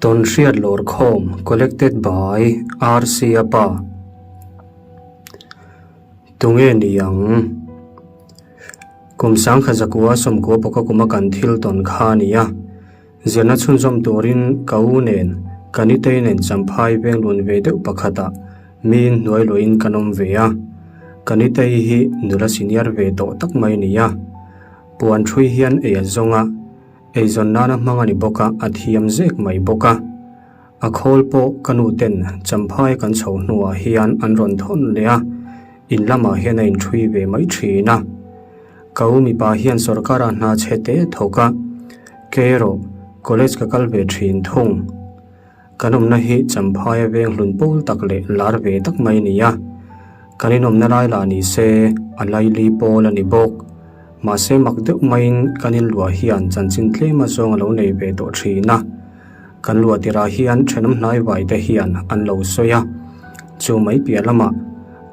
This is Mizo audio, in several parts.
Tawnhriat Lawrkhawm Collected by RC Apa Tunge ni ang? Kum sangkhat zakua sawmkua pawka kuma kan thil tawn kha a ni a. Zirna chhunzawm turin ka u nen ka nitei nen Champhai veng lun ve deuh pakhatah miin hnuai luahin kan awm ve a. Ka nitei hi nula senior ve tawh tak mai a ni a. Puan ṭhui hian ei a zawng a. Eizawn nana hmang a ni bawk a, a thiam zek mai bawk a. A khawl pawh ka nu ten Champhai kan chho hnuah hian an rawn thawn leh a, in lamah hian a inṭhui ve mai ṭhin a. Ka u mipa hian sawrkarah hna chhe te thawk a, kei erawh college ka kal ve ṭhin thung. Kan awmna hi Champhaia veng hlun pawl tak leh lar ve tak mai a ni a. Kan inawmna lai lah ni se a laili pawl a ni bawk. Mahse mak deuh maiin kan inluah hian chanchin tlem azawng a lo nei ve tawh thin a. Kan luah tirah hian thenawm hnai vai te hian an lo sawi a. Chu mai piah lamah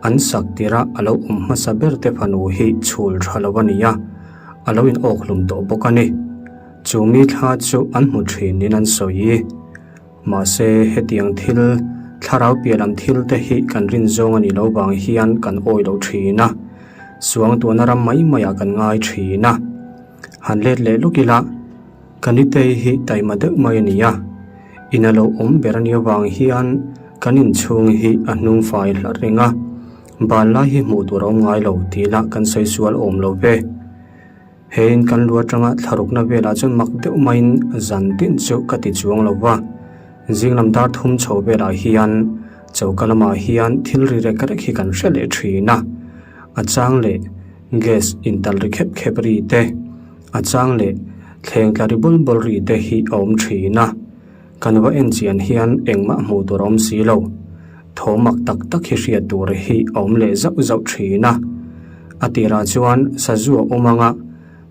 an sak tirah a lo awm hmasa ber te fanu hi chhul tha lo a ni a, a lo in awk hlum tawh bawk a ni. Chu mi thla chu an hmu thin in an sawi. Mahse, hetiang thil, thlarau piah lam thil te hi kan rin zawng a nih loh vang hian kan awi lo thin a. Suangtuahna ram mai maiah kan ngai thin a. Han let leh lawk ila, ka nitei hi taima deuh mai a ni a. In a lo awm ber a nih avang hian kan inchhung hi a hnung fai hlarh reng a. Ban lai hi hmuh tur a awm ngai lo tih lah kan sawi sual awm lo ve. Heiin kan lu atanga thlarukna velah chuan mak deuh maiin zan din chu ka ti chuang lo va. Zing lam dar thum chho velah hian choka lamah hian thil ri rek rek hi kan hre leh thin a. A chang leh gas intalh ri khep khep ri te, a chang leh thleng tla ri bawl bawl ri te hi a awm thin a. Kan va en chian hian engmah hmuh tur a awm si lo. Thaw mak tak tak hi hriat tur hi a awm leh zauh zauh thin a. A tirah chuan sazu a awm ang a,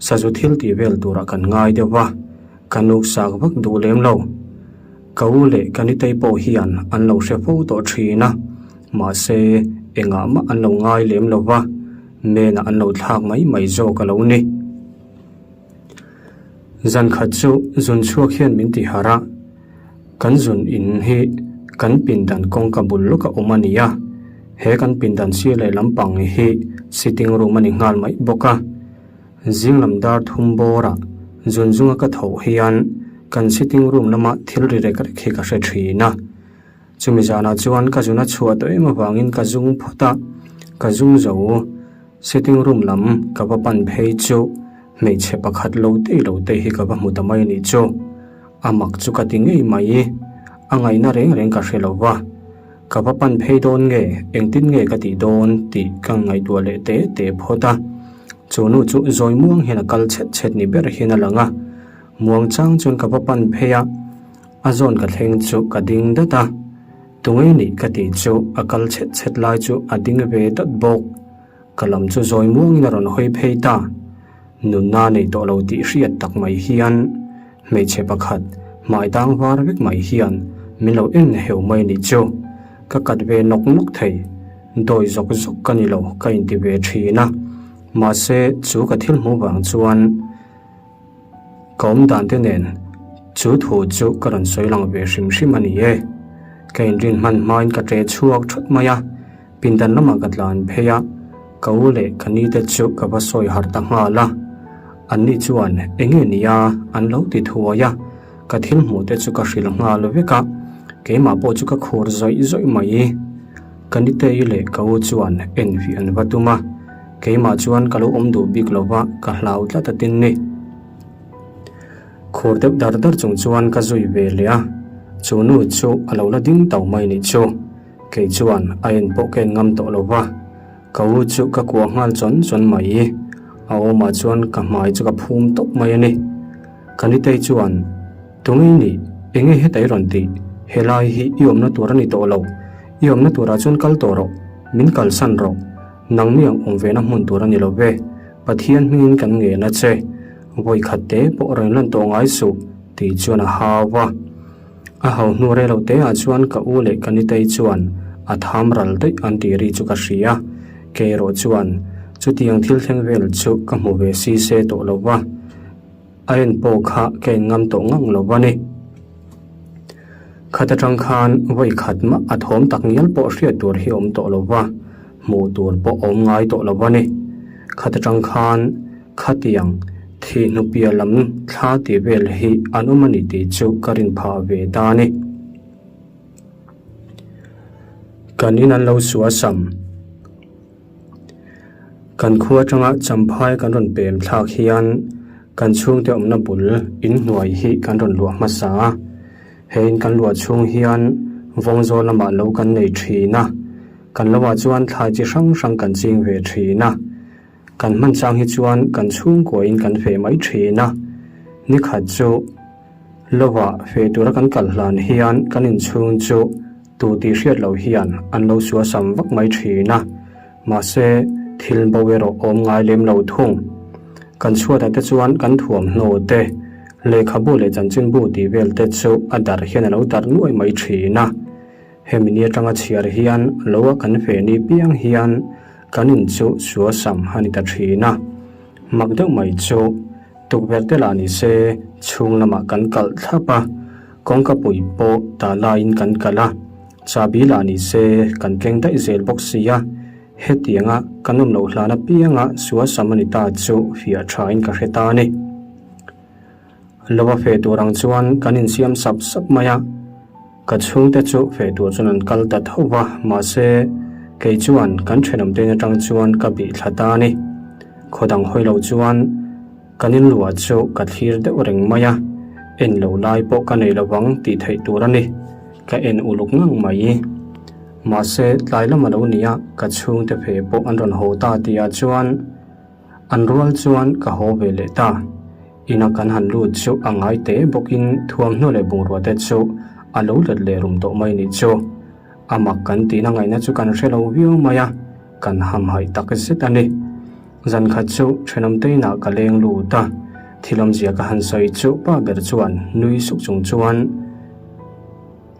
sazu thil tih vel turah kan ngai deuh va, ka nuk sak vak duh lem lo. Ka u leh ka nitei pawh hian an lo hre fo tawh thin a, mahse engah mah an lo ngai lem lo va, menah an lo thlak mai mai zawk a lo ni. Zan khat chu zun chhuak hian min ti harh a, kan zun in hi kan pindan kawngka bul lawk a awm a ni a, he kan pindan sir leh lampang hi sitting room a ni nghal mai bawk a. Zing lam dar thum bawrah zun zunga ka tho hian kan sitting room lama thil ri rek rek hi ka hre thin a. Chumi zanah chuan ka zun a chhuah tawh em avangin ka zung phawt a, ka zung zo. Sitting room lam ka va pan phei chu hmeichhe pakhat lo tei lo tei hi ka va hmu ta mai a nih chu. A mak chu ka ti ngei mai. A ngaihna reng reng ka hre lo va. Ka va pan phei dawn nge, engtin nge ka tih dawn tih ka ngaihtuah leh te te phawt a. Chu nu chu zawi muang hian a kal chhet chhet ni ber hian a lang a. Muang chang chuan ka va pan phei a. A zawn ka thleng chu ka ding dat a. Tunge nih ka tih chu a kal chhet chhet lai chu a ding ve dat bawk. Ka lam chu zawi muangin a rawn hawi phei ta. Nunna nei tawh lo tih hriat tak mai hian hmeichhe pakhat hmai dang var vek mai hian min lo en heu mai nih chu. Ka kat ve nawk nawk thei. Dawi zawk zawk ka ni lo ka inti ve thin a. Mahse chu ka thil hmuh vang chuan. Ka awm dan te nen chu thu chu ka rawn sawi lang ve hrim hrim a ni e. Ka inrin hman hmain ka ṭe chhuak thut mai a, pindan lamah ka tlan phei a, ka u leh ka ni te chu ka va sawi harh ta nghal a. Anni chuan eng nge nia an lo ti thuai a, ka thil hmuh te chu ka hrilh nghal vek a, keimah pawh chu ka khur zawih zawih mai. Ka nitei leh ka u chuan en vih an va tum a. Keimah chuan ka lo awm duh bik lo va, ka hlau tlat a tin ni. Khur deuh dar dar chung chuan ka zui ve leh a, chu nu chu a lo la ding tau mai nih chu. Kei chuan a en pawh ka en ngam tawh lo va, ka u chu ka kuah nghal chawn chawn mai. A awmah chuan ka hmai chu ka phum tawp mai a ni. Ka nitei chuan, Tunge i nih? Enge heta i rawn tih? Helai hi i awmna tur a ni tawh lo. I awmna turah chuan kal tawh rawh. Min kalsan rawh. Nang mi ang awm vena hmun tur a ni lo ve, Pathian hmingin kan ngen a che, vawi khat te pawh rawn lan tawh ngai suh, tih chuan a hau a. A hau hnu rei lo te ah chuan ka u leh ka nitei chuan a tham ral daih an tih ri chu ka hria. Kei erawh chuan chutiang thil thleng vel chu ka hmu ve si se tawh lo va, a en pawh kha ka en ngam tawh ngang lo va ni. Khat atang khan vawi khat mah a thawm tak ngial pawh hriat tur hi awm tawh lo va, hmuh tur pawh awm ngai tawh lo a ni. Khat atang khan khatiang thi hnupia lam thla tih vel hi an awm a ni tih chu ka rin phah ve ta a ni. Kan in an lo suasam. Kan khua atanga champhai kan rawn pem thlak hian kan chhungte awmna bul inhnuai hi kan rawn luah hmasa a. He in kan luah chhung hian vawngzawl lamah lo kan nei thin a, kan lovah chuan thlai chi hrang hrang kan ching ve thin a. Kan hman chang hi chuan kan chhungkuain kan feh mai thin a, nikhat chu lovah feh tura kan kal hlan hian kan inchhung chu tu tih hriat loh hian an lo suasam vak mai thin a, mahse thil bo erawh awm ngai lem lo thung. Kan chhuatah te chuan kan thuamhnaw te, lehkhabu leh chanchinbu tih vel te chu a darh hian a lo darh nuai mai thin a. Hemi ni atanga chhiar hian lo a kan fe ni piang hian kan in chu suasam a ni ta thin a. Mak deuh mai chu tukverh te lah ni se chhung lamah kan kalh thlap a, kawngka pui pawh tah laiin kan kalh a, chahbi lah ni se kan keng daih zel bawk si a, hetianga kan awm loh hlan apianga suasam a ni ta chu fiah thain ka hre ta a ni. Lo a feh tur ang chuan kan insiam sap sap mai a, ka chhungte chu feh tur chuan an kal ta tho va, mahse kei chuan kan thenawmte in atang chuan ka bih thla ta a ni. Khaw dang hawi lo chuan kan inluah chu ka thlir deuh reng mai a, en lo lai pawh ka nei lovang tih theih tur a ni, ka en uluk ngang mai. Mahse tlai lam a lo ni a, ka chhungte feh pawh an rawn haw ta tihah chuan, An rual chuan ka haw ve leh ta. Ina kan han lut chu a ngai teh bawkin thuamhnaw leh bungrua te chu a lo let leh rum tawh mai nih chu. A mak kan tihna ngaihna chu kan hre lo viau mai a, kan hamhaih tak zet a ni. Zan khat chu thenawmte inah ka leng lut a, thil awmzia ka han sawi chu pa ber chuan nui suk chung chuan,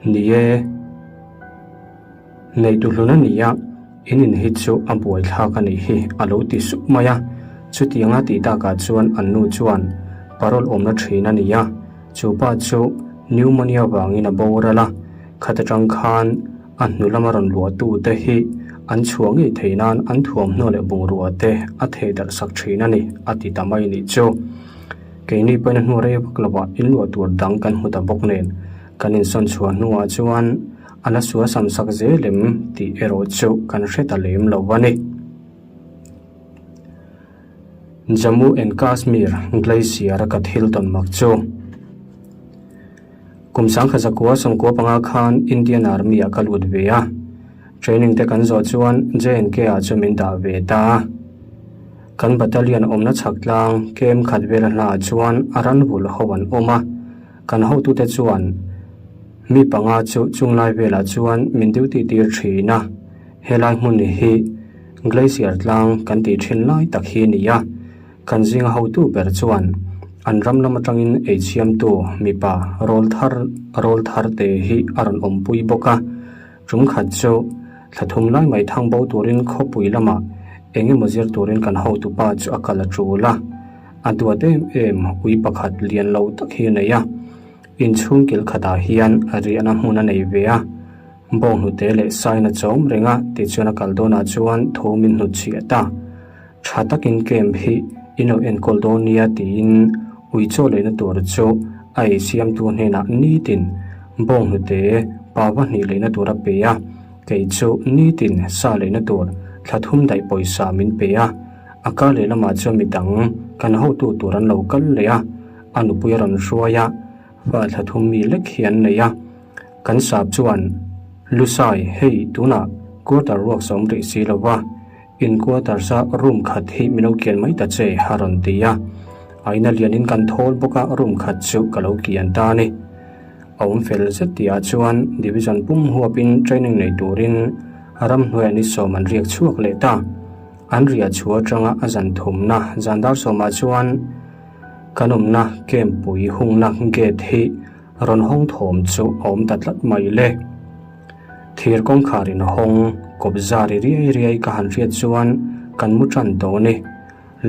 Ni e. Neihtu hlun a ni a, in in hi chu a buaithlak a nih hi a lo ti sup mai a. Chutianga tih takah chuan an nu chuan parole awmna thin a ni a, chu pa chu pneumonia vangin a boral a, khat atang khan a hnu lama rawn luahtu te hi an chhuah ngei thei nan an thuamhnaw leh bungrua te a theh darh sak thin a ni a ti ta mai nih chu. Keini pawhin a hnu rei vak lovah in luah tur dang kan hmu ta bawk nen kan insawn chhuah hnuah chuan A la sual sam sak zel em tih erawh chu kan hre ta lem lo a ni. Jammu and Kashmir Glacier a ka thil tawn mak chu. Kum sangkha zakua 95 khan Indian Army ah ka lut ve a. Training te kan zawh chuan J&K ah chu min dah ve ta a. Kan battalion awmna chhak tlang kem khat vela hla ah chuan a ran vul ho an awm a. Kan hotute chuan mi panga chu chunglai velah chuan min duty tir thin a, helai hmun hi Glacier tlang kan tih thin lai tak hi a ni a, kan zinga hotu ber chuan an ram lam atangin eichhiamtu mipa rawl thar rawl thar te hi a rawn awmpui bawk a, tum khat chu thla thum lai mai thang bo turin khawpui lamah eng emaw zir turin kan hotupa chu a kal a tul a. A duat em em ui pakhat lian lo tak hi a nei a, inchhung kil khatah hian a riahna hmun a nei ve a, bawnghnute leh sain a chawm reng a tichuan a kal dawnah chuan thu min hnutchhiah ta. Tha takin camp hi in lo enkawl dawn nia tiin ui chaw leina tur chu a ei siamtu hnenah nitin bawnghnute pa va hnih leina tur a pe a, kei chu nitin sa leina tur thla thum daih pawisa min pe a. A kar leh lamah chuan mi dang kan hotu tur an lo kal leh a, a nupui a rawn hruai a, fa thla thum mi lek hi an nei a. Kan sap chuan, Lusai, hei tunah quarter ruak sawm rih si lo va, in quarters a room khat hi min lo kian mai ta che a rawn ti a. A ina lianin kan thawl bawk a, room khat chu ka lo kian ta a ni. A awm fel zet tihah chuan division pum huapin training nei turin ramhnuaiah ni sawm an riak chhuak leh ta. An riah chhuah atanga a zan thumna zan dar sawmah chuan kan awmna camp pui hungna gate hi rawn hawng thawm chu a awm ta tlat mai le. Thir kawngkhar in hawng kawp zar i riai riai ka han hriat chuan kan mu tan tawh ni.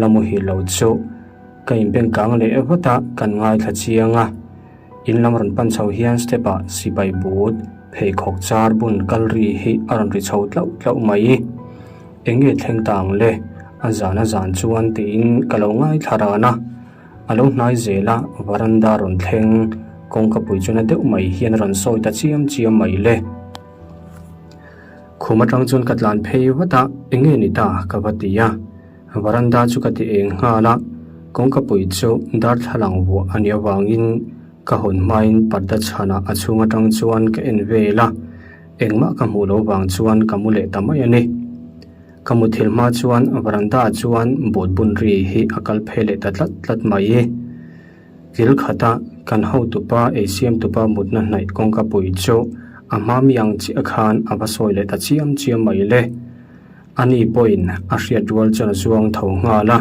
La muhil lo chu ka inbengkang leh vat a, kan ngaithla chiang a. In lam rawn pan chho hian step ah sipai but pheikhawk char bun kal ri hi a rawn ri chho tlauh tlauh mai. Eng nge thleng ta ang le? A zan a zan chuan tiin ka lo ngaithla ran a. A lo hnai zel a, varanda rawn thleng kawngka pui chu na deuh mai hian a rawn sawi ta chiam chiam mai le. Khum atang chuan ka tlan phei vat a, eng nge ni ta ka va ti a. Varanda chu ka ti eng nghal a, kawngka pui chu darthlalang vuah a nih avangin ka hawn hmain parda chhanah a chhung atang chuan ka en vel a, engmah ka hmuh loh vang chuan ka mu leh ta mai a ni. Ka muthilh hma chuan varanda ah chuan boot bun ri hi a kal phei leh ta tlat tlat mai. Kil khata kan hotupa eisiam tupa mutna hnaih kawngka pui chu a hma mi ang chiah khan a va sawi leh ta chiam chiam mai le. Ani pawhin a hriat rual chuan a zuang tho nghal a,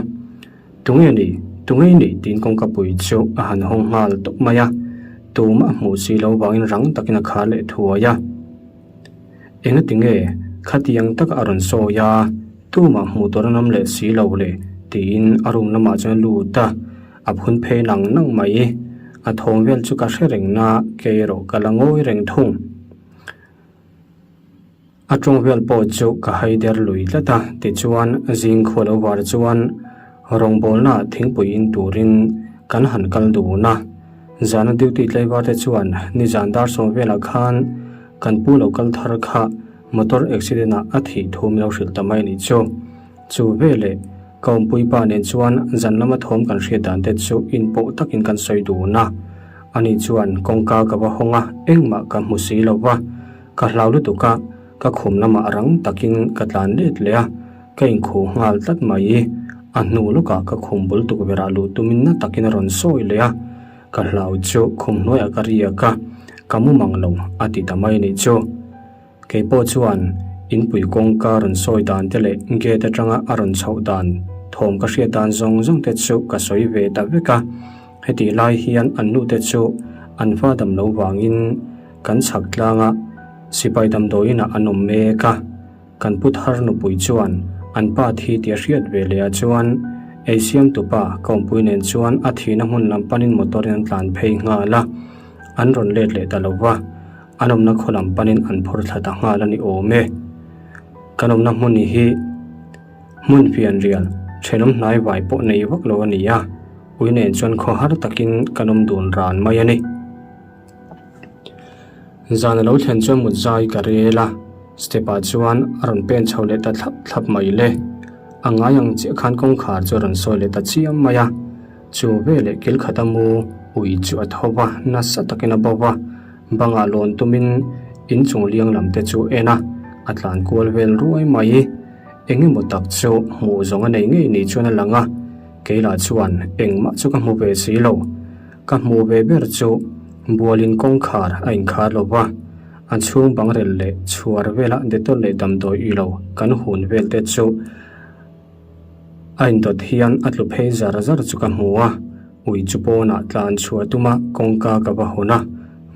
Tunge ni? Tunge i nih? tiin kawngka pui chu a han hawng nghal tawp mai a, tumah a hmuh si lo vangin rang takin a khar leh thuai a. Engati nge khatiang taka a rawn sawi a, tumah hmuh tur an awm leh si lo le? tiin a room lamah chuan a lut a, a phun phei nang nang mai. A thawm vel chu ka hre reng na, kei erawh ka la ngawi reng thung. A tawng vel pawh chu ka hai der lui tlat a, tichuan zing khua lo var chuan rawngbawlna thingpui in turin kan han kal dun a. Zana duty tlaivar te chuan nizan dar sawm velah khan kan pu lo kal thar kha motor accident ah a thih thu min lo hrilh ta mai a nih chu. Chu veleh ka awmpui pa nen chuan zan lama thawm kan hriat dan te chu inpawh takin kan sawi dun a. Ani chuan kawngka ka va hawng a, engmah ka hmu si lo va. Ka hlau lutuk a, ka khum lamah rang takin ka tlan let leh a, ka inkhuh nghal tlat mai. A hnu lawkah ka khum bul tukverh ah luh tumin na takin a rawn sawi leh a, ka hlau chu khum hnuaiah ka riak a, ka mu mang lo a ti ta mai anih chu. Kei pawh chuan inpui kawngka rawn sawi dan te leh gate atanga a rawn chhoh dan thawm ka hriat dan zawng zawng te chu ka sawi ve ta vek a, hetih lai hian an nute chu an va dam lo vangin Kan chhak tlanga sipai damdawiinah an awm mek a, kan pu thar nupui chuan an pa thi tih a hriat ve leh ah chuan ei siamtupa ka awmpui nen chuan a thihna hmun lam panin motor in an tlan phei nghal a, an rawn let leh ta lo va, an awmna khaw lam panin an phur thla ta nghal a ni awm e. Kan awmna hmun hi hmun fianrial thenawm hnai vai pawh nei vak lo a ni a, ui nen chuan khaw har takin kan awm dun ran mai a ni. Zan a lo thlen chuan mut zai ka rel a, step ah chuan a rawn pen chho leh ta thlap thlap mai le. A ngai ang chiah khan kawngkhar chu a rawn sawi leh ta chiam mai a, chu veleh kil khat a mu ui chu a tho va, nasa takin a bo va, bangah lawn tumin inchung liang lam te chu en a, a tlan kual vel ruai mai. Eng emaw tak chu hmuh zawng a nei ngei ni chuan a lang a, kei lah chuan engmah chu ka hmu ve si lo. Ka hmuh ve ber chu bualin kawngkhar a inkhar lo va, a chhung bangrel leh chhuar vela Dettol leh damdawi i lo kan hun vel te chu a indawt hian a tlu phei zar zar chu ka hmu a, ui chu pawnah tlan chhuah tuma kawngka ka va hawn a,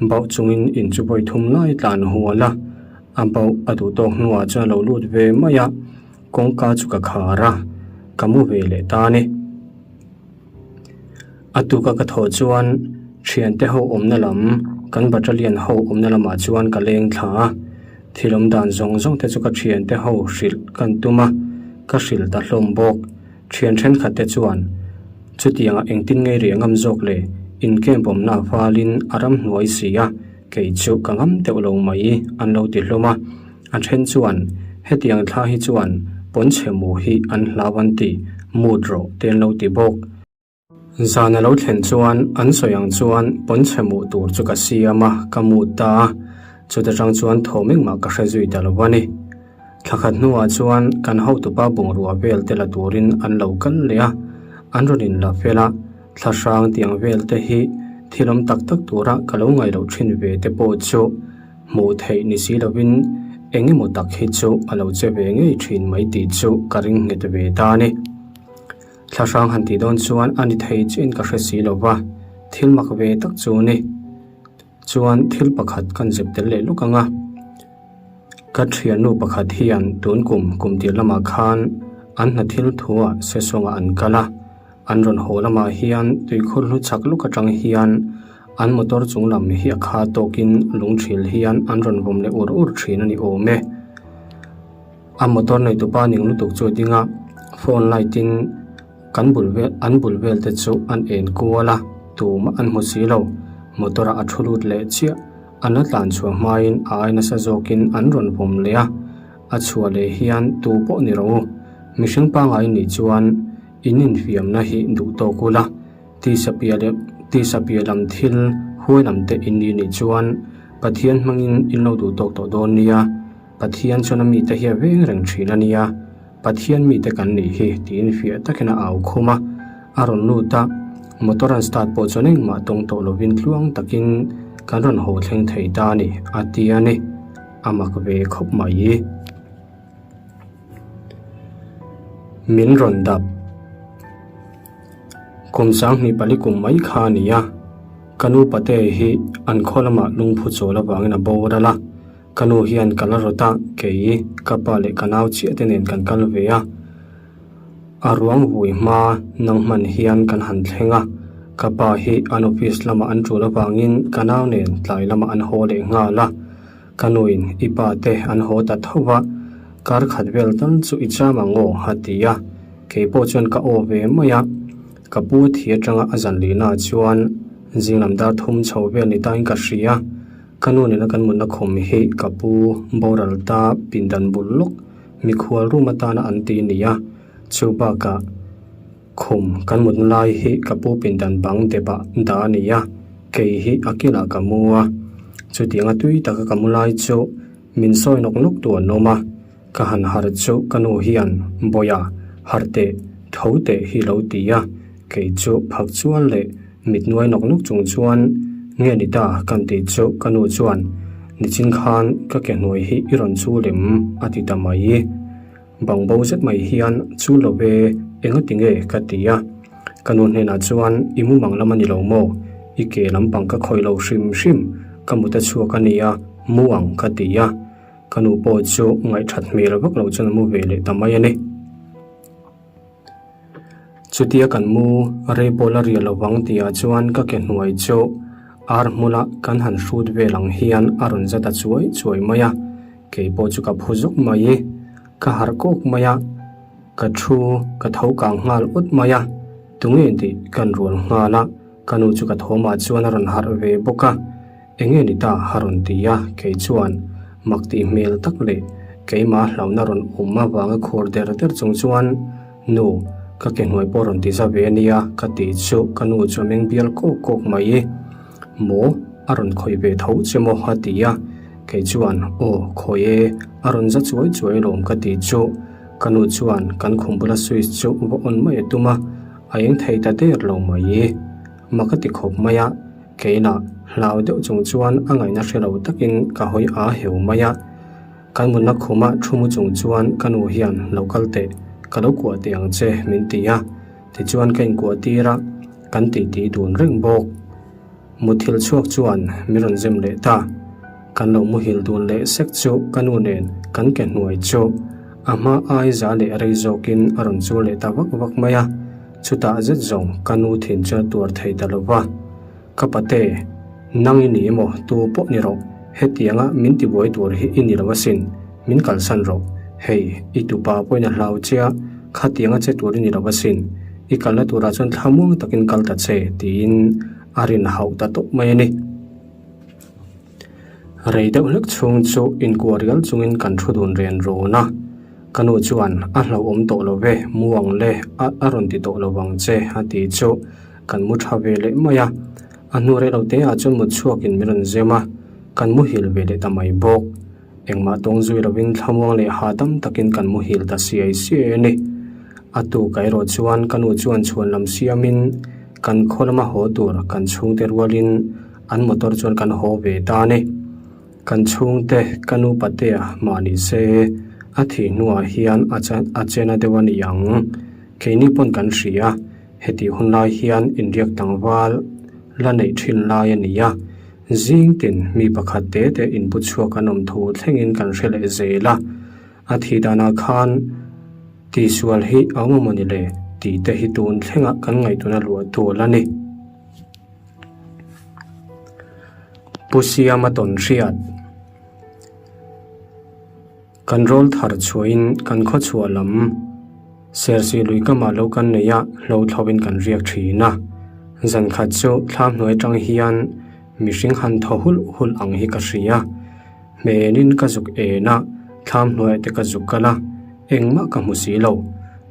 bauh chungin in chu vawi thum lai tlan hual a, a bauh a duh tawk hnuah chuan a lo lut ve mai a, kawngka chu ka khar a, ka mu ve leh ta a ni. A tuka ka thawh chuan thiante ho awmna lam kan battalion ho awmna lamah chuan ka leng thla a, thil awm dan zawng zawng te chu ka thiante ho hrilh kan tum a, ka hrilh ta hlawm bawk. Thian thenkhat te chuan chutiangah engtin ngei rih a ngam zawk le, in camp awmna a valin a ramhnuai si a, kei chu ka ngam deuh lo mai an lo ti hlawm a. A then chuan hetiang thla hi chuan pawnchhe mu hi an hlau an ti, mut rawh te an lo ti bawk. Zan a lo thlen chuan an sawi ang chuan pawnchhe muh tur chu ka siam a, ka mut ta a, chuta tang chuan thawm engmah ka hre zui ta lo a ni. Thla khat hnuah chuan kan hotupa bungrua vel te la turin an lo kal leh a, an rawn in la fel a, thla hrang tiang vel te hi thil awm tak tak tura ka lo ngaih loh thin ve te pawh chu hmuh theih ni si lovin eng emaw tak hi chu a lo che ve ngei thin mai tih chu ka ring nghet ve ta a ni. Thla hrang han tih dawn chuan a ni thei chiahin ka hre si lo va, thil mak ve tak chu a ni. Chuan thil pakhat kan zep tel leh lawk ang a, ka thiannu pakhat hian tun kum kum tir lamah khan an hna thil thuah Sesawngah an kal a, an rawn haw lamah hian tuikhur hlu chak lawk atang hian. An motor chung lam hi a kha tawkin lungthil hian an rawn vawm leh ur ur thin a ni awm e. A motor neitupa ning lutuk chu a ding a, phone light in kan bul vel an bul vel te chu an en kual a, tumah an hmu si lo. Motor ah a thu lut leh chiah. An la tlan chhuah hmain a ai nasa zawkin an rawn vawm leh a, a chhuah leh hian tu pawh ni rawh u. Mihring pangngai nih chuan in infiamna hi duh tawk ula, tisa piah leh tisa piah lam thil huai lam te in ni nih chuan Pathian hmangin in lo duh tawk tawh dawn nia. Pathian chuan a mite hi a veng reng thin a nia. Pathian mite kan nih hi tiin fiah takin a au khum a, a rawn lut a, motor an start pawh chuan engmah tawng tawh lovin tluang takin kan rawn haw thleng thei ta a ni, a ti a ni. A mak ve khawp mai. Min rawn dap. Kum 20 pali kum mai kha a ni a, ka nu pate hi an khaw lamah lungphu chawl avangin a boral a, Ka nu hian ka la rawt a, kei, ka pa leh ka nau chiah te nen kan kal ve a. A ruang vui hma nang hman hian kan han thleng a, ka pa hi an office lamah an tul avangin ka nau nen tlai lamah an haw leh nghal a. Ka nuin i pa te an haw ta tho va, kar khat vel tal chu i cham ang aw a ti a, kei pawh chuan ka aw ve mai a. Ka pu thi atanga a zan lihnaah chuan zinglam dar thum chho vel ni tain ka hria. Ka nu nena kan mutna khum hi ka pu boral ta pindan bul lawk mikhual room atana an ti ni a, chu bakah khum kan mutna lai hi ka pu pindan bang depah dah a ni a, kei hi a kilah ka mu a, chutianga tui taka ka mu lai chu min sawi nawk nawk tu an awm a, ka han harh chu ka nu hian Bawia harh teh tho teh hi lo ti a, kei chu phak chual leh Mit nuai nawk nawk chung chuan nge ni ta kan tih chu ka nu chuan nichin khan ka ke hnuai hi i rawn chu lem a ti ta mai. Bang bo zet mai hian chu lo ve enga ti nge ka ti a. Ka nu hnenah chuan i mumang lam a ni lo maw? I ke lampang ka khawih lo hrim hrim ka mut a chhuak a nia mu ang ka ti a. Ka nu pawh chu ngaihthat hmel vak lo chuan a mu ve leh ta mai a ni. Chutia kan mu rei pawh la riah lo vang tihah chuan ka ke hnuai chu ar hmula kan han hrut vel ang hian a rawn za ta chuai chuai mai a, kei pawh chu ka phu zuk mai. Ka harh kawk mai a, ka thu ka tho kang nghal awt mai a, tunge tih kan rual nghal a, ka nu chu ka thawmah chuan a rawn harh ve bawk a. Enge ni ta a rawn ti a, kei chuan mak tih hmel tak leh keimah hlauhna rawn awm avanga khur der der chung chuan Nu, ka ke hnuai pawh rawn ti za ve ania ka tih chu ka nu chu a meng bial kawk kawk mai. Maw? A rawn khawih ve tho che maw? a ti a, kei chuan Aw, khawi e, a rawn za chuai chuai alawm ka tih chu ka nu chuan kan khum bula switch chu va on mai a tum a, a eng thei ta der lo mai. Mak a ti khawp mai a. Keinah hlau deuh chung chuan a ngaihna hre lo takin ka hawi a heu mai a. Kan mutna khuma thu mu chung chuan ka nu hian lo kal teh, ka lo kuah teh ang che min ti a. Tichuan ka inkuah tir a, kan titi dun reng bawk. Muthilh chhuak chuan min rawn zem leh ta. Kan lo muhil dun leh sek chu ka nu nen kan ke hnuai chu a hma ai za leh rei zawkin a rawn chul leh ta vak vak mai a. Chutah zet zawng ka nu thin chu a tuar thei ta lo va, Ka pate, nang i ni emaw tu pawh ni rawh, hetianga min tibuai tur hi i ni lo asin, min kalsan rawh. Hei, i tupa pawhin a hlau che a, khatianga che tur i ni lo asin, i kalna turah chuan thlamuang takin kal ta che, tiin a rin hauh ta tawp mai a ni. Rei deuh hlek chhung chu inkuah rial chungin kan thu dun ren rawn a. Ka nu chuan a hlauhawm tawh lo ve, mu ang le, a a rawn ti tawh lo vang che a ti chu kan mu tha ve leh mai a. A hnu rei lo te ah chuan mut chhuakin min rawn zem a, kan muhil ve leh ta mai bawk. Engmah tawng zui lovin thlamuang leh hahdam takin kan muhil ta siai siai a ni. A tuk ah erawh chuan ka nu chuan chhuan lam siamin kan khaw lama haw tur kan chhungte rualin An motor chuan kan haw ve ta a ni. Kan chhungte ka nu patea mah ni se a thih hnuah hian a a chena deuh a ni ang. Keini pawn kan hria, hetih hun lai hian inriak tlangval la neih thin lai a ni a. Zing tin mi pakhat te te inbu chhuak an awm thu thlengin kan hre leh zel a. A thih danah khan tihsual hi a awm a maw ni le tih te hi tun thlengah kan ngaihtuahna luah tur a ni. Pu Siama tawn hriat. Kan rawl thar chhuahin kan khaw chhuah lam Sersi lui kamah lo kan nei a, hlo thlovin kan riak thin a. Zan khat chu thla hnuai atang hian mihring han thaw hulh hulh ang hi ka hria. Hmenin ka zuk en a, thlam hnuaiah te ka zuk kal a, engmah ka hmu si lo.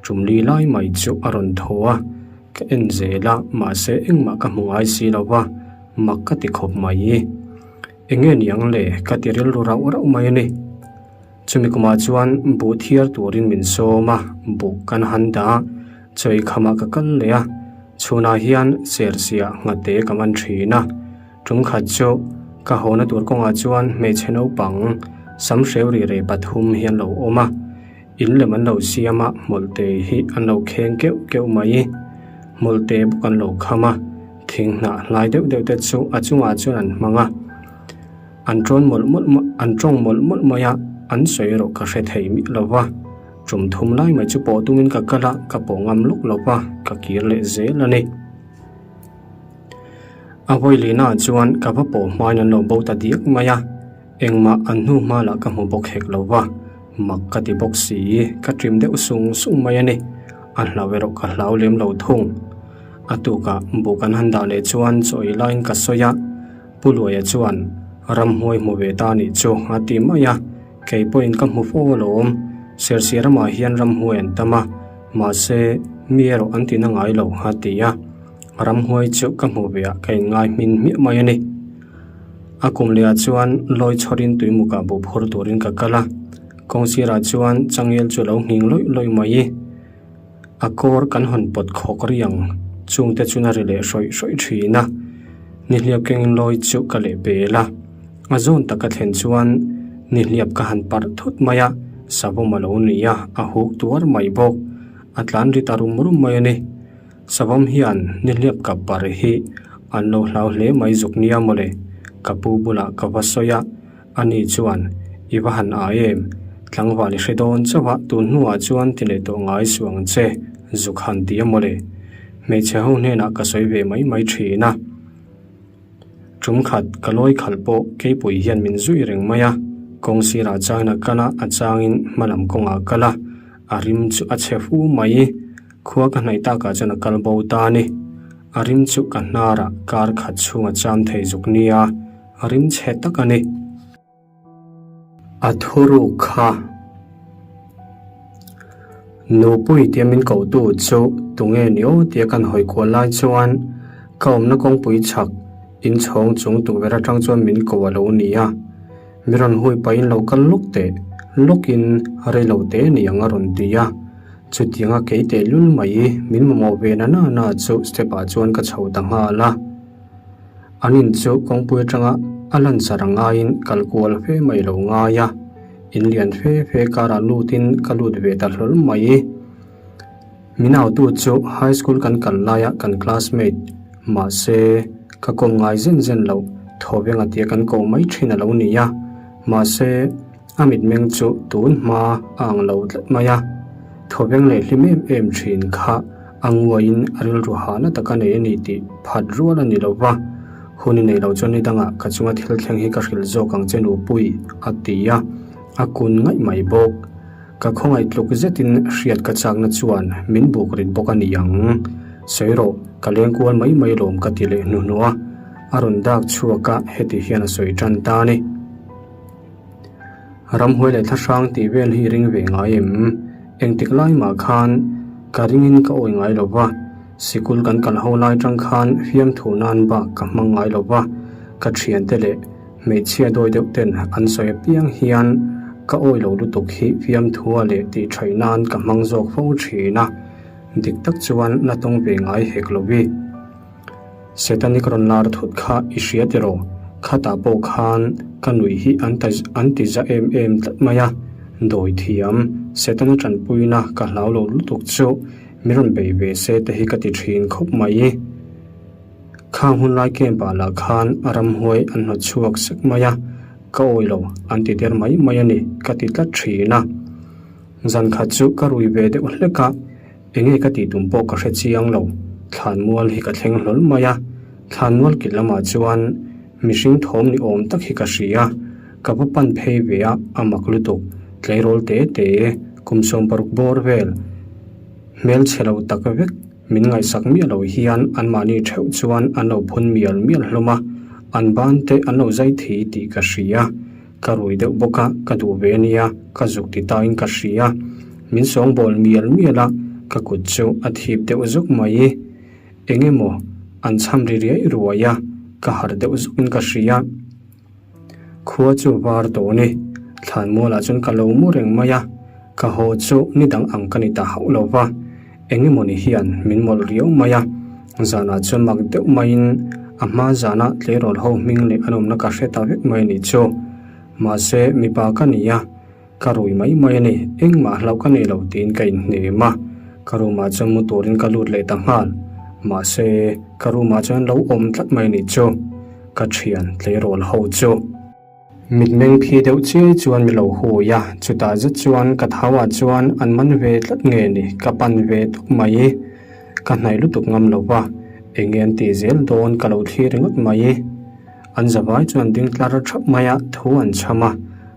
Tumli lai mai chu a rawn thaw a, ka en zel a, mahse engmah ka hmu ngai si lo va, mak ka ti khawp mai. Enge niang le ka ti rilru rauh rauh mai a ni. Chumi kumah chuan buh thiar turin min sawm a, buh kan han dah a, chawi khamah ka kal leh a, chhunah hian sersiah nghate ka man thin a. Tum khat chu ka hawna tur kawngah chuan hmeichhe naupang sam hreu ri rei pathum hi an lo awm a, in lem an lo siam a, hmawlhte hi an lo kheng keuh keuh mai. Hmawlhte bawk an lo kham a, thing hnah hlai deuh deuh te chu a chungah chuan an hmang a. An tawn mawlh mawlh an tawng mawlh mawlh mai a, an sawi erawh ka hre thei miah lo va. Tum thum lai mai chu pawh tumin ka kal a, ka pawh ngam lawk lo va, ka kir leh zel a ni. A vawi lehnaah chuan ka va pawh hmain an lo bo ta diak mai a, engmah an hnu hma lah ka hmu bawk hek lo va, mak ka ti bawk si, ka ṭim deuh sung sung mai a ni. A hlau erawh ka hlau lem lo thung. A tukah buh kan han dah leh chuan chaw ei laiin ka sawi a, Pu Luaia chuan ramhnuai hmu ve ta nih chu a ti mai a, kei pawhin ka hmu fo alawm, Sersi ramah hian ramhnuai an tam a, mahse mi erawh an ti na ngai lo a ti a, ramhnuai chu ka hmu ve ah ka inngai hmin hmiah mai a ni. A kum leh ah chuan lawi chhawrin tuimukah buh phur turin ka kal a, kawngsirah chuan changel chu a lo nghing lawih lawih mai. A kawr kan hawn pawt khawk riang chungte chun a ri leh hrawih hrawih thin a, nihliap kengin lawi chu ka leh pel a, a zawn taka thlen chuan nihliap ka han parh thut mai a, savawm a lo ni a, a huk tuar mai bawk, a tlan ri ta rum rum mai a ni. Savawm hian nihliap ka parh hi an lo hlau hle mai zuk nia mawle, ka pu bulah ka va sawi a. Ani chuan, I va han ai em? Tlangval i hre dawn chauh a, tun hnuah chuan ti leh tawh ngai suh ang che, zuk han ti a mawle. Hmeichhe ho hnenah ka sawi ve mai mai thin a. Tum khat ka lawi khalh pawh keipui hian min zui reng mai a, kawng sirah changin a kal a, a changin hma lam kawngah a kal a, a rim chu a chhe fu mai. Khua ka hnaih takah chuan a kal bo ta a ni. A rim chu ka hnarah kar khat chhung a cham thei zuk nia. A rim chhe tak a ni. A thuruk kha. Nupui tia min kohtu chu tunge ni aw tia kan hawi kual lai chuan ka awmna kawngpui chhak inchhawng chung tukverh atang chuan min ko a lo ni a. Mi rawn hui pahin lo kal lawk teh lawkin rei lo te ni ang a rawn ti a. Chutianga kei teh lul mai min mamawh ve na na na chu step ah chuan ka chho ta nghal a. An in chu kawngpui atanga a lansar a ngaiin kal kual fe mai lo ngai a, in lian fe fe karah lutin ka lut ve ta hlawl mai. Min autu chu high school kan kal laia kan classmate, mahse ka kawm ngai zen zen loh Thawvenga tia kan koh mai thin a lo ni a, mahse A mitmeng chu tun hma a ang lo tlat mai a, thawveng leh hlim em em thin kha a nguaiin a rilru hahna taka nei a ni tih phat rual a ni lo va, hun i nei lo chuan ni dangah ka chunga thil thleng hi ka hrilh zawk ang che nupui a ti a, a kun ngaih mai bawk. Ka khawngaih tluk zetin hriat ka chakna chuan min buk rit bawk a ni ang. Sawi rawh, ka leng kual mai mai lawm ka ti leh hnuhnawh a, a rawn dak chhuak a, heti hian a sawi tan ta a ni. Ramhuai leh thlahrang tih vel hi i ring ve ngai em? Engtik lai mah khan ka ringin ka awi ngai lo va, sikul kan kal ho lai tang khan fiamthu nan bak ka hmang ngai lo va, ka thiante leh hmeichhia dawi deuh ten an sawi apiang hian ka awi lo lutuk hi fiamthua leh tih thaih nan ka hmang zawk fo thin a, dik tak chuan la tawng ve ngai hek lo i. Setanic rawn lar thut kha i hria tiraw? Khatah pawh khan ka nuih hi an ta an ti za em em tlat mai a, dawi thiam, Setana tanpuina ka hlau lo lutuk chu mi rawn bei ve se te hi ka ti thin khawp mai. Khang hun lai camp ah lah khan a ramhuai an hnawt chhuak sek mai a, ka awi lo an ti der mai mai a ni ka ti tlat thin a. Zan khat chu ka rui ve deuh hlek a. Enge ka tih tum pawh ka hre chiang lo, Thlanmual hi ka thleng hlawl mai a, Thlanmual kil lamah chuan Mihring thawm ni awm tak hi ka hria. Ka va pan phei ve a, a mak lutuk. Tleirawl te te, kum 60 bawr vel, hmelchhe lo tak vek min ngaihsak miah lo hian anmahni theuh chuan an lo phun mial mial hlawm a, an ban te an lo zai thei tih ka hria. Ka rui deuh bawk a, ka duh ve ania, ka zuk ti tain ka hria. Min sawngbawl mial mial a, ka kut chu a thip deuh zuk mai. Eng emaw an cham ri riai ruai a, ka harh deuh zukin ka hria. Khua chu var tawh ni, thlanmualah chuan ka lo mu reng mai a, ka haw chu ni dang ang ka ni ta hauh lo va, eng emaw ni hian min mawlh riau mai a, zanah chuan mak deuh maiin a hma zana tleirawl ho hming leh an awmna ka hre ta vek mai a nih chu. Mahse, mipa ka ni a. Ka rui mai mai a ni, engmah hlauh ka nei lo tiin ka inhnem a, ka room ah chuan mu turin ka lut leh ta nghal. Mahse, ka room ah chuan lo awm tlat mai a nih chu, ka thian tleirawl ho chu. Mitmeng phi deuh chiai chuan mi lo hui a, chutah zet chuan ka thau ah chuan an man ve tlat nge ni, ka pan ve tawp mai. Ka hnaih lutuk ngam lo va, eng nge an tih zel dawn ka lo thlir ringawt mai. An zavai chuan ding tlar thap mai a, thu an chham a,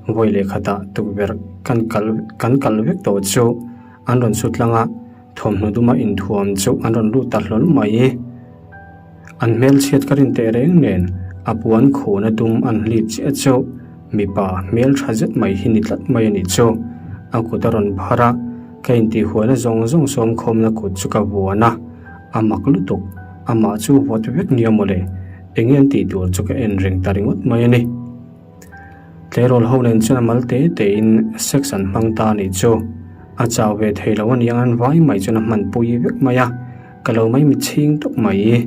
vawi leh khatah tukverh kan kal kan kal vek tawh chu an rawn su tlang a, thawmhnaw duma inthuam chu an rawn lut ta hlawl mai. An hmelchhiat ka rin teh reng nen a puan khuhna dum an hlip chiah chu mipa hmeltha zet mai hi ni tlat mai a nih chu. A kut a rawn phar a, ka intihhuaina zawng zawng sawmkhawmna kut chu ka vuan a, a mak lutuk, amah chu vawt vek nia mawle. Eng an tih tur chu ka en reng ta ringawt mai a ni. Tleirawl ho nen chuan a mal te te in sex an hmang ta a nih chu. A chau ve thei lo a niang an vai mai chuan a hman pui vek mai a, ka lo mai mi chhing tawp mai.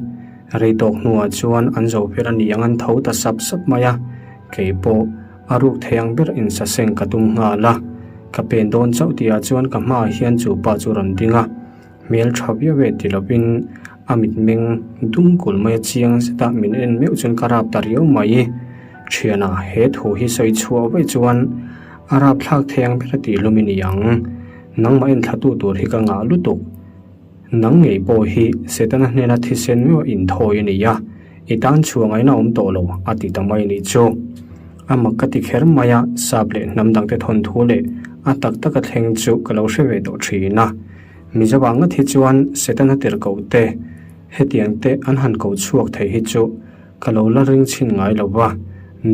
Rei tawk hnuah chuan an zo vel a niang an tho ta sap sap mai a, kei pawh a ruk thei ang ber in saseng ka tum nghal a. Ka pen dawn chauh tihah chuan ka hmaah hian chu pa chu rawn ding a. Hmel tha viau e ti lovin a mitmeng dum kulh mai a chiang zet a, min en meuh chuan ka rap ta riau mai. Thiana he thu hi sawi chhuah vaih chuan a rap thlak thei ang ber a tih hlum i ni ang. Nangmah en thlatu tur hi ka ngah lutuk. Nang ngei pawh hi Setana hnena thisen meuh a inthawi a ni a, i tan chhuah ngaihna awm tawh lo a ti ta mai nih chu. A mak ka ti kher mai a, sap leh hnam dangte thawnthu leh a tak taka thleng chu ka lo hre ve tawh thin a. Mizo ah ngat hi chuan Setana tirhkoh te hetiang te an han ko chhuak thei hi chu ka lo la ring chhin ngai lo va,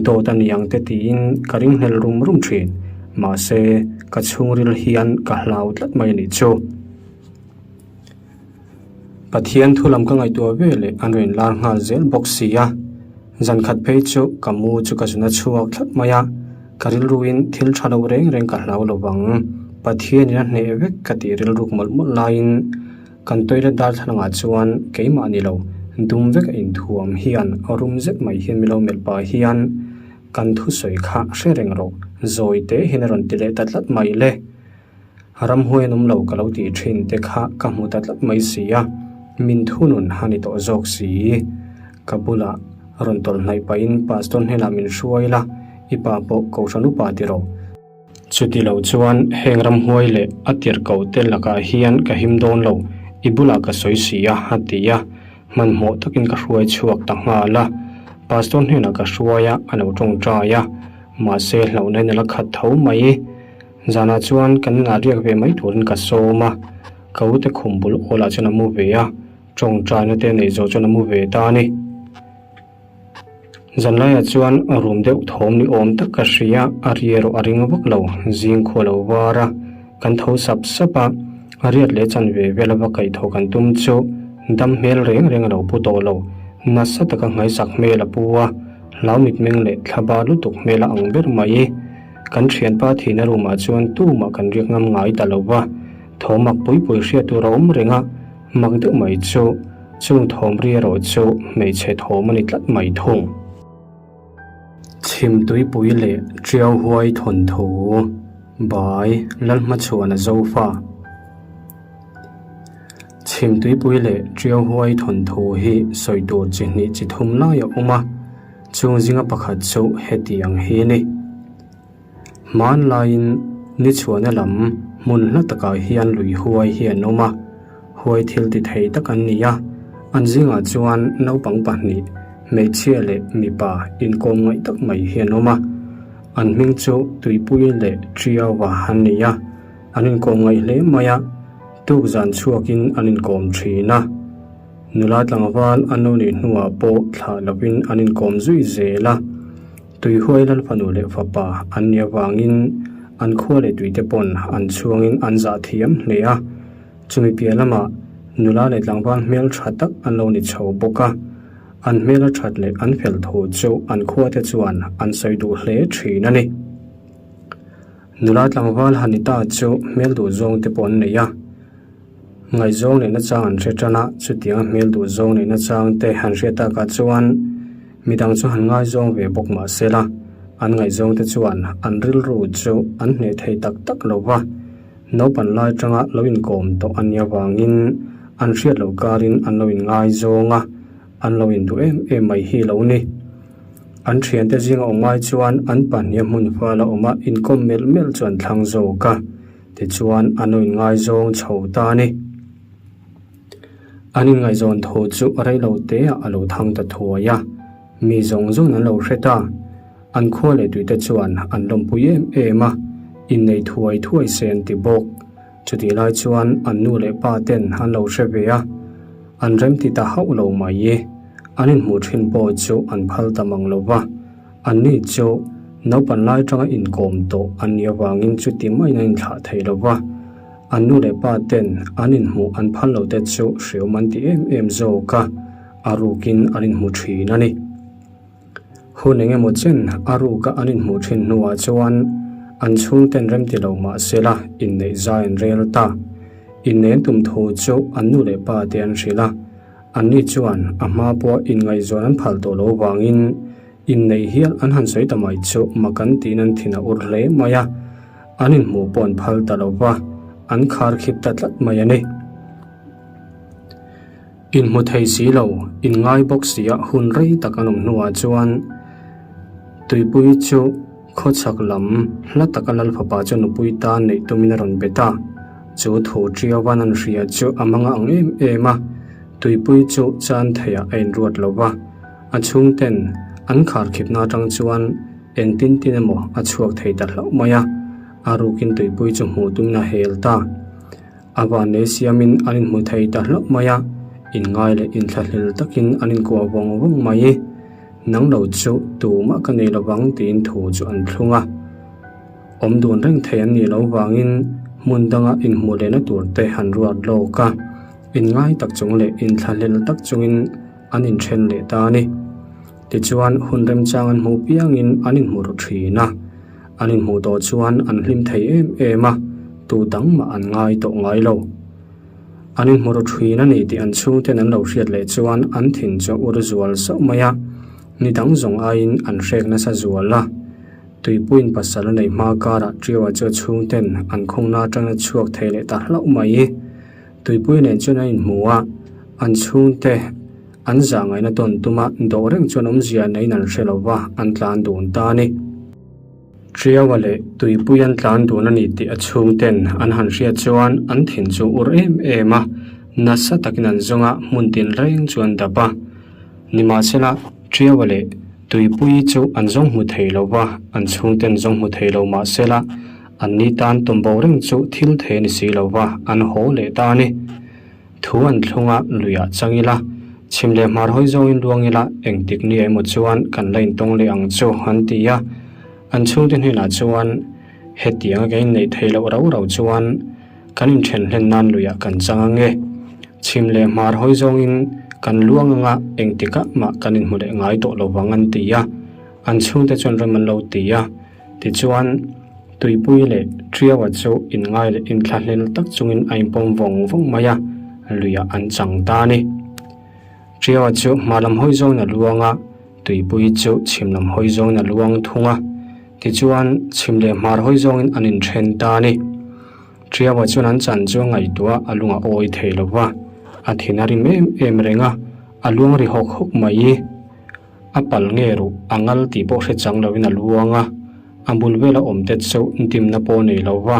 dawt a ni ang te tiin ka ringhlel rum rum thin. Mahse, ka chhungril hian ka hlau tlat mai a nih chu. Pathian thu lam ka ngaihtuah ve leh an rawn lar nghal zel bawk si a, zan khat phei chu ka mu chu ka zun a chhuak tlat mai a, ka rilruin thil tha lo reng reng ka hlau lo vang, Pathianin a hneh vek ka tih rilruk mawlh mawlh laiin kan toilet darthlalangah chuan keimah ni lo dum vek a inthuam hian rum zet mai hian mi lo melh pah hian kan thusawi kha hre reng rawh zawi teh hian a rawn ti leh ta tlat mai le. Ramhuai an awm lo ka lo tih thin te kha ka hmu ta tlat mai si a, min thunun a ni tawh zawk si. Ka bulah rawn tawlh hnaih pahin Pastor hnenah min hruai la, i pa pawh Kohhran upa ti rawh. Chuti lo chuan heng ramhuai leh a tirhkoh te lakah hian ka him dawn lo, i bulah ka sawi si a, a ti a. Hmanhmawh takin ka hruai chhuak ta nghal a, Pastor hnenah ka hruai a, a lo tawngtai a, mahse hlauhna in a la khat tho mai. Zanah chuan kan inah riak ve mai turin ka sawm a, ka ute khum bul awlah chuan a mu ve a, tawngtaina te neih zawh chuan a mu ve ta a ni. Zanlaiah chuan rum deuh thawm ni awm tak ka hria, a ri erawh a ring vak lo, zing khua lo var a, kan tho sap sap a, a riat leh chanve vel a va kaihthawh kan tum chu dam hmel reng reng a lo pu tawh lo, nasa taka nghaisak hmel a pu a, hlau mitmeng leh thla bar lutuk hmel a ang ber mai. Kan thianpa thihna room ah chuan tumah kan riak ngam ngai ta lo va, thawm mak pui pui hriat tur a awm reng a, mak deuh mai chu chung thawm ri erawh chu hmeichhe thawm a ni tlat mai thung. Chhim tuipui leh Tiau huai thawnthu bai Lalhmachhuana Zofa. Chhim tuipui leh Tiau huai thawnthu hi sawi tur chi hnih chi thum lai a awm a. Chung zinga pakhat chu heti ang hi a ni. Hmanlaiin ni chhuahna lam hmun hla takah hian lui huai hi an awm a, huai thil ti thei tak an ni a, an zingah chuan naupang pahnih, Hmeichhia leh mipa inkawm ngaih tak mai hi an awm a, an hming chu Tuipui leh Triaua an ni a, an inkawm ngaih hle mai a, tuk zan chhuakin an inkawm thin a. Nula tlangval an lo nih hnuah pawh thlah lovin an inkawm zui zel a, Tuihuai lal fanu leh fapa an nih avangin an khua leh tuite pawn an chhuangin an zah thiam hle a. Chumi piah lamah nula leh tlangval hmel tha tak an lo ni chho bawk a, an hmel a that leh an fel thu chu an khuate chuan an sawi duh hle thin a ni. Nula tlangval Hanita chu hmel duh zawng te pawh an nei a, ngaihzawng neihna chang an hre tan a, chutianga hmel duh zawng neihna chang te han hriat takah chuan midang chu han ngaizawng ve bawk mah sela, an ngaihzawng te chuan an rilru chu an hneh thei tak tak lo va. Naupan lai tanga lo inkawm tawh a nih avangin an hriat loh karin an lo inngaizawng a, an lo induh em em mai hi lo ni. An thiante zinga awm ngai chuan an pahniha hmun fala awma inkawm melh melh chu an thlang zawk a, tichuan an lo inngaizawng chho ta a ni. An inngaihzawn thu chu rei lo teah a lo thang ta thuai a, mi zawng zawng an lo hre ta. An khua leh tuite chuan an lawmpui em em a, innei thuai thuai se an ti bawk. Chutih lai chuan an nu leh pa ten an lo hre ve a, an remti ta hauh lo mai i. An inhmuh thin pawh chu an phal ta mang lo va, anni chu naupan lai tanga inkawm tawh an nih avangin chuti maiin an inthlah thei lo va. An nu leh pa ten an inhmuh an phal lo te chu hreawm an ti em em zawk a, a rukin an inhmu thin a ni. Hun eng emaw chen a ruka an inhmuh thin hnuah chuan an chhungten remti lo mah sela inneih zai an rel ta. Inneih tum thu chu an nu leh pa te an hrilh a, anni chuan a hma pawha inngaihzawn an phal tawh lo vangin inneih hial an han sawi ta mai chu mak an tiin an thin a ur hle mai a, an inhmuh pawh an phal ta lo va, an kharkhip ta tlat mai a ni. Inhmu thei si lo, inngai bawk sia hun rei tak an awm hnuah chuan Tuipui chu khawchhak lam hla taka Lal fapa chu nupui tan neih tumin a rawn bet a. Chu thu Ṭiauvan an hria chu a manga ang em em a, Tuipui chu chan theiah a inruat lo va, a chhungten an kharkhipna atang chuan engtin tin emaw a chhuak thei ta hlauh mai a, a rukin Tuipui chu hmuh tumin a hel ta. A vannei siamin an inhmu thei ta hlauh mai a, inngai leh inthlahlel takin an inkuah vawng vawng mai. Nang lo chu tumah ka nei lovang tiin thu chu an thlung a. Awm dun reng thei an nih loh vangin hmun danga inhmuh lehna tur te han ruat lawk a, inngai tak chung leh inthlahlel tak chungin an inthen leh ta a ni. Tichuan, hun remchang an hmuh piangin an inhmu ru thin a. An inhmuh tawh chuan an hlim thei em em a, tu dang mah an ngai tawh ngai lo. An inhmu ru thin a ni tih an chhungten an lo hriat leh chuan an thin chu a ur zual sauh mai a, ni dang zawng aiin an hrek nasa zual a. Tuipuiin pasal a neih hma karah Ṭiaua chu a chhungten an khawngna atangin a chhuak thei leh ta hlauh mai. Tuipui nen chuan an inhmu a, an chhungte an zah ngaihna tawn tuma dawh reng chuan awmzia neiin an hre lo va, an tlan dun ta a ni. Ṭiaua leh Tuipui an tlan dun a ni tih a chhungten an han hriat chuan an thin chu ur em em a, nasa takin an zawng a, hmun tin reng chu an dap a. Nimahsela, Ṭiaua leh Tuipui chu an zawng hmu thei lo va, an chhungten zawng hmu thei lo mahsela, Anni tan tumbo reng chu thil thei a ni si lo va, an haw leh ta a ni. Thu an thlung a, luiah chang ila, chhim leh hmar hawi zawngin luang ila, engtik ni emaw chuan kan la intawng leh ang chu, an ti a. An chhungte hnenah chuan, Hetianga kan inneih theih loh rau rau chuan kan inthen hlen nan luiah kan chang ang e. Chhim leh hmar hawi zawngin kan luang anga engtikah mah kan inhmu leh ngai tawh lo vang, an ti a. An chhungte chuan rem an lo ti a. Tichuan, Tuipui leh Ṭiaua chu inngai leh inthlahlel tak chungin a inpawm vawng vawng mai a, luiah an chang ta a ni. Ṭiaua chu hma lam hawi zawngin a luang a, Tuipui chu chhim lam hawi zawngin a luang thung a. Tichuan, chhim leh hmar hawi zawngin an inṭhen ta a ni. Ṭiaua chuan an chan chu a ngaihtuah a lung a awi thei lo va, a thin a rim em em reng a, a luang ri hawk hawk mai. A pal nge ruh a ngal tih pawh hre chang loin a luang a, a bul vela awm te chu dimna pawh nei lo va,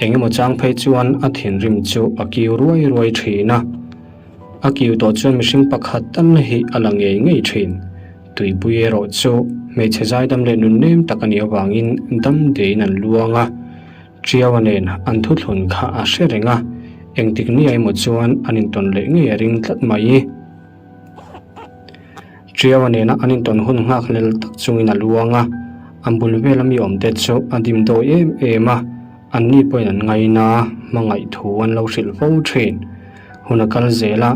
eng emaw chang phei chuan a thinrim chu a kiu ruai ruai thin a. A kiu tawh chuan mihring pakhat tal hi a la ngei ngei thin. Tuipui erawh chu hmeichhe zaidam leh nunnem tak a nih avangin dam deiin an luang a. Ṭiaua nen an thuthlun kha a hre reng a, engtik ni emaw chuan an intawn leh ngei a ring tlat mai. Ṭiaua nena an intawn hun nghakhlel tak chungin a luang a, an bul vela mi awmte chu a dim dawi em em a, anni pawhin an ngaina hmangaih thu an lo hrilh fo ṭhin. Hun a kal zel a,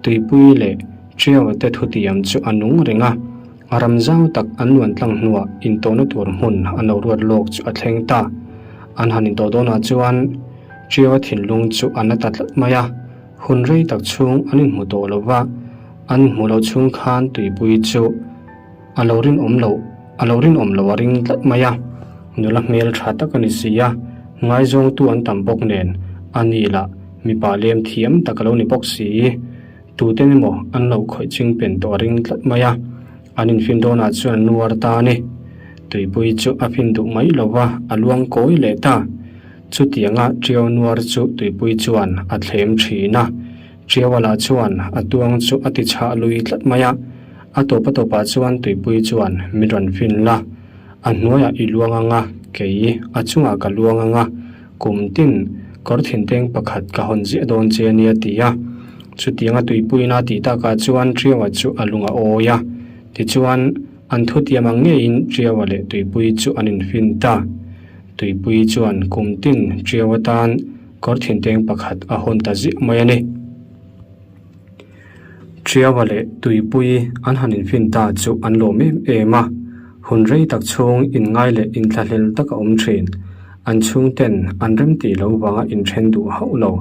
tuipui leh Ṭiaua te thutiam chu a nung reng a, ram zau tak an luan tlang hnuah intawhna tur hmun an lo ruat lawk chu a thleng ta. An han intawh dawnah chuan Ṭiaua thinlung chu a na ta tlat mai a, Hun rei tak chhung an inhmu tawh lo va, an inhmuh loh chhung khan tuipui chu a lo rinawm loh, a lo rinawm loh a ring tlat mai a. Nula hmel tha tak a ni si a, ngaizawngtu an tam bawk nen a ni lah mipa lem thiam tak a lo ni bawk si. Tuten emaw an lo khawih ching pen tawh a ring tlat mai a, an infin dawnah chuan a nuar ta a ni. Tuipui chu a fin duh mai lo va, a luang kawi leh ta. Chutianga Ṭiau nuar chu tuipui chuan a thlem ṭhin a, Ṭiaua lah chuan a tuang chu a ti chhah lui tlat mai a. A tawp a tawpah chuan tuipui chuan min rawn fin la, a hnuaiah i luang ang a, kei a chungah ka luang ang a, kum tin kawr thinteng pakhat ka hawn ziah dawn che a nia ti a. Chutianga tuipuiin a tih takah chuan Ṭiaua chu a lung a awi a, tichuan an thutiam ang ngeiin Ṭiaua leh tuipui chu an infin ta. Tuipui chuan kum tin ṭiau atan kawr thinteng pakhat a hawn ta ziah mai a ni. Ṭiaua leh tuipui an han infin ta chu an lawm em em a, hun rei tak chhung inngai leh inthlahlel tak a awm ṭhin. An chhungten an remtih lo vanga inṭhen duh hauh lo,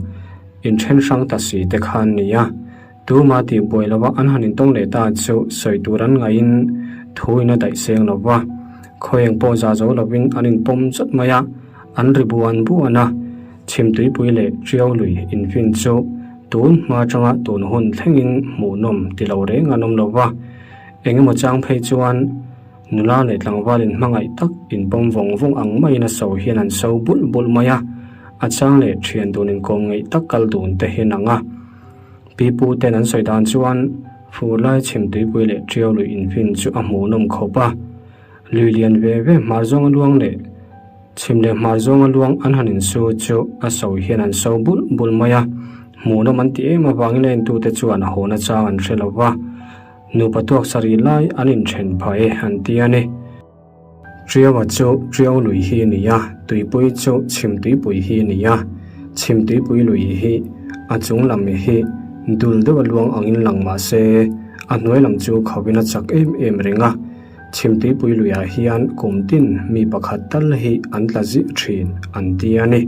inṭhen hrang ta si te kha an ni a. Tuma tih buai lova an han intawng leh ta chu sawi tur an ngaihin thu in a daih seng lo va, khawieng pawh za zo lovin an inpawm chawt mai a, an ri buan buan a. Chhimtuipui leh Ṭiau lui infin chu tun hma atanga tun hun thlengin hmuhnawm ti lo reng an awm lo va, engemaw chang phei chuan nula leh tlangval inhmangaih tak inpawm vawng vawng ang maiin a so hian an so bulh bulh mai a, a chang leh ṭhian dun inkawm ngeih tak kal dun te hi an ang a. Pi pu ten an sawi dan chuan fur lai chhim tuipui leh ṭiau lui infin chu a hmuhnawm khawp a. Lui lian ve ve hmar zawnga luang leh chhim leh hmar zawnga luang an han insu chu a so hian an so bulh bulh mai a. Hmuhnawm an ti em avangin a entute chuan a haw nachang an hre lo va. Nupa tuak sarih lai an inṭhen phah e an ti a ni. Ṭiaua chu Ṭiau lui hi a ni a, tuipui chu Chhim tuipui hi a ni a. Chhim tuipui lui hi a chung lam hi dul deuh a luang angin lang mah se, a hnuai lam chu khauhin a chak em em reng a. Chhim tuipui luiah hian kum tin mi pakhat tal hi an tla ziah ṭhin an ti a ni.